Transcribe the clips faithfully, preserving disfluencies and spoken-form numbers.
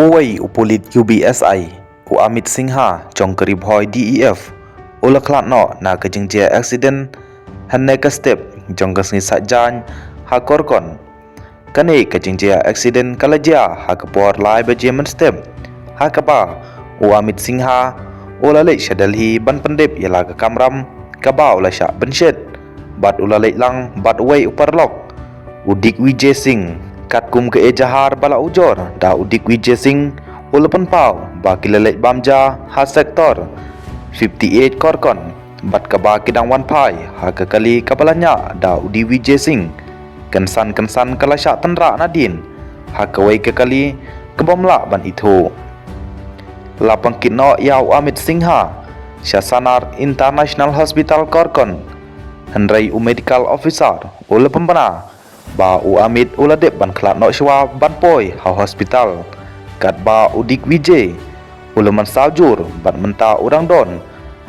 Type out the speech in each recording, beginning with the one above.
Uwei u pulit U B S I, u Amit Singha, jong ka Ri Bhoi D E F, u la khlad noh na ka jingjia accident hynne ka step jong ka sngi Saitjaiñ ha Korkon. Kane ka jingjia accident ka la jia ha ka por lai baje mynstep, ha kaba u Amit Singha u la leit sha Delhi ban pyndep ïa la ka kamram kaba u la shah pynshet, bad u la leit lang bad uwei u paralok, u Digvijay Singh. Katkum ka ejahar ba la ujor da u Digvijay Singh, u la pynpaw ba ki la leit bam ja ha sector fifty-eight Korkon, bad kaba ki dang wan phai ha ka kali kaba la ñiah da u Digvijay Singh, kynsan kynsan ka la shah tynrah nadien ha kawei ka kali kaba ym lah ban ithuh. La pynkit noh ïa u Amit Singha sha Sanar International Hospital Korkon, hynrei u medical officer u la pynbna ba u Amit u la dep ban khlad noh shuwa ban poi ha hospital, katba u Digvijay u la mynsaw jur bad mynta u dang don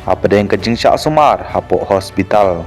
hapdeng ka jingshah sumar hapoh hospital.